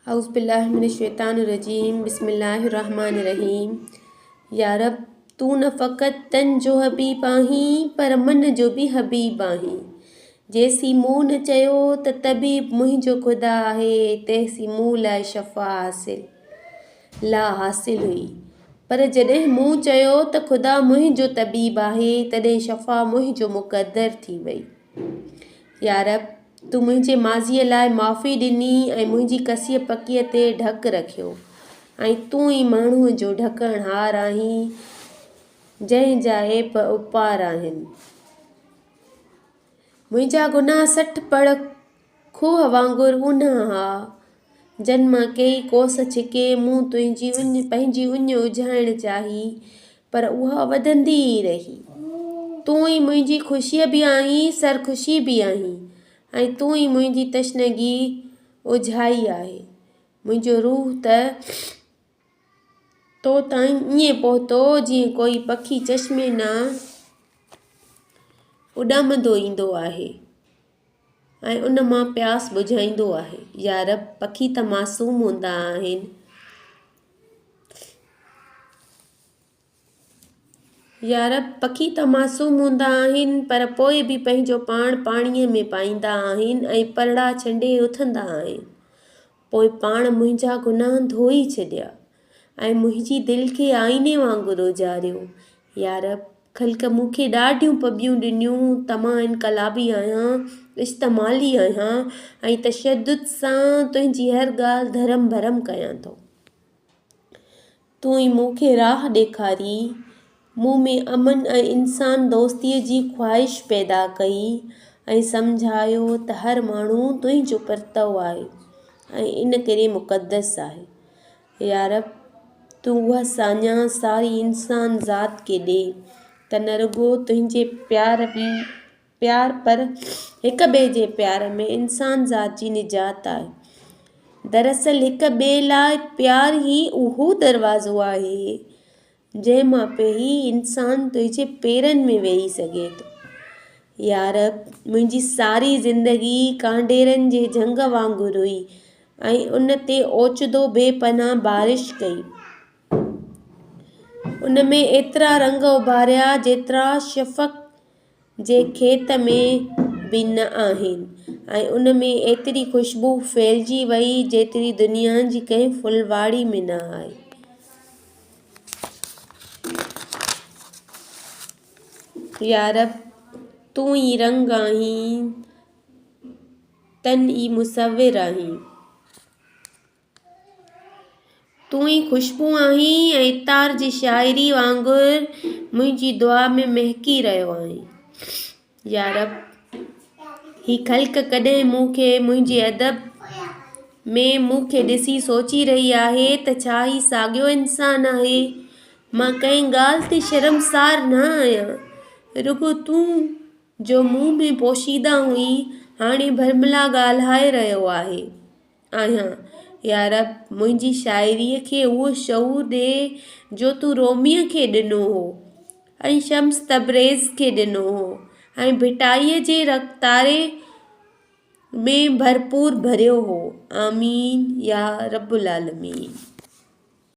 اعوذ بالله من الشيطان الرجيم بسم الله الرحمن الرحيم يا رب تون نه فقط تن جو حبيب آهين پر من جو به حبيب آهين جيسين مون نه چيو ته طبيب منهنجو خدا آهي تيسين مون لاء شفا حاصل لا حاصل هئي پر جڏهن مون چيو ته خدا منهنجو طبيب آهي تڏهن شفا منهنجو مقدر ٿي وئي يا رب! تو منهنجي ماضيء لاء معافي ڏني ۽ منهنجي ڪسيء پڪيء تي ڍڪ رکيو ۽ تون ئي ماڻهوء جو ڍڪڻهار آهين، جنهن جا عيب اپار آهن. منهنجا گناهه 60 پڙ کوهه وانگر اونها ها، جن مان ڪيئي ڪوس ڇڪي مون تنهنجي اڃ پنهنجي اڃ اجهائڻ چاهي، پر اها وڌندي ئي رهي. تون ئي منهنجي خوشيء به آهين، سرخوشي به آهين ۽ تون ئي منهنجي تشنگي اجهائي آهي. منهنجو روح ته تو تائين ائين پهتو، جيئن ڪوئي پکي چشمي ڏانهن اڏامندو ايندو آهي. ۽ ان مان پياس ٻجهائيندو آهي. يا رب! پکي ته معصوم هوندا آهن. يا رب! پکي ته معصوم هوندا آهن، پر پوء به پنهنجو پاڻ پاڻيء ۾ پائيندا آهن ۽ پرڙا ڇنڊي اٿندا آهن. پوء پاڻ منهنجا گناهه ڌوئي ڇڏيا ۽ منهنجي دل کي آئيني وانگر اجاريو. يا رب! خلق مون کي ڏاڍيون پٻيون ڏنيون ته مان انقلابي آهيان، اشتمالي آهيان ۽ تشدد سان تنهنجي هر ڳالهه ڌرم ڀرم ڪيان ٿو. تون ئي مون کي راهه ڏيکاري، مون ۾ امن ۽ انسان دوستيء جي خواهش پيدا ڪئي ۽ سمجهايو ته هر ماڻهو تنهنجو پرتو آهي ۽ ان ڪري مقدس آهي. يا رب! تون اها ساڃاهه ساري انسان ذات کي ڏي ته نه رڳو تنهنجي پيار ۾ پيار پر هڪ ٻئي جي پيار ۾ انسان ذات جي نجات آهي. دراصل هڪ ٻئي لاء پيار ئي اهو دروازو آهي جنهن مان پيهي انسان تنهنجي پيرن ۾ ويهي سگهي ٿو. يا رب! منهنجي ساري زندگي ڪانڊيرن جي جهنگ وانگر هئي ۽ ان تي اوچتو بي پناهه بارش ڪئي. ان ۾ ايترا رنگ اڀاريا جيترا شفق جي کيت ۾ به نه آهن ۽ ان ۾ ايتري خوشبو ڦهلجي وئي جيتري دنيا جي ڪنهن ڦلواڙي ۾ نه آهي. يا رب! تون ئي رنگ آهين. تن ئي مصور آهين. تون ئي خوشبو آهين ۽ عطار جي شاعري وانگر منهنجي دعا ۾ مهڪي رهيو آهين. يا رب! هي خلق ڪڏهن مون کي منهنجي ادب ۾ مون کي ڏسي سوچي رهي آهي ته ڇا هي ساڳيو انسان آهي؟ مان ڪنهن ڳالهه تي شرمسار نه آهيان. رڳو تون جو مون ۾ پوشيده هئين، هاڻي برملا ڳالهائي رهيو آهي. آهيان. يا رب! منهنجي شاعريء کي اهو شعور ڏي جو تون روميء کي ڏنو هو ۽ شمس تبريز کي ڏنو هو ۽ ڀٽائيء جي رڪتاري ۾ ڀرپور ڀريو هو. آمين يا رب العالمين.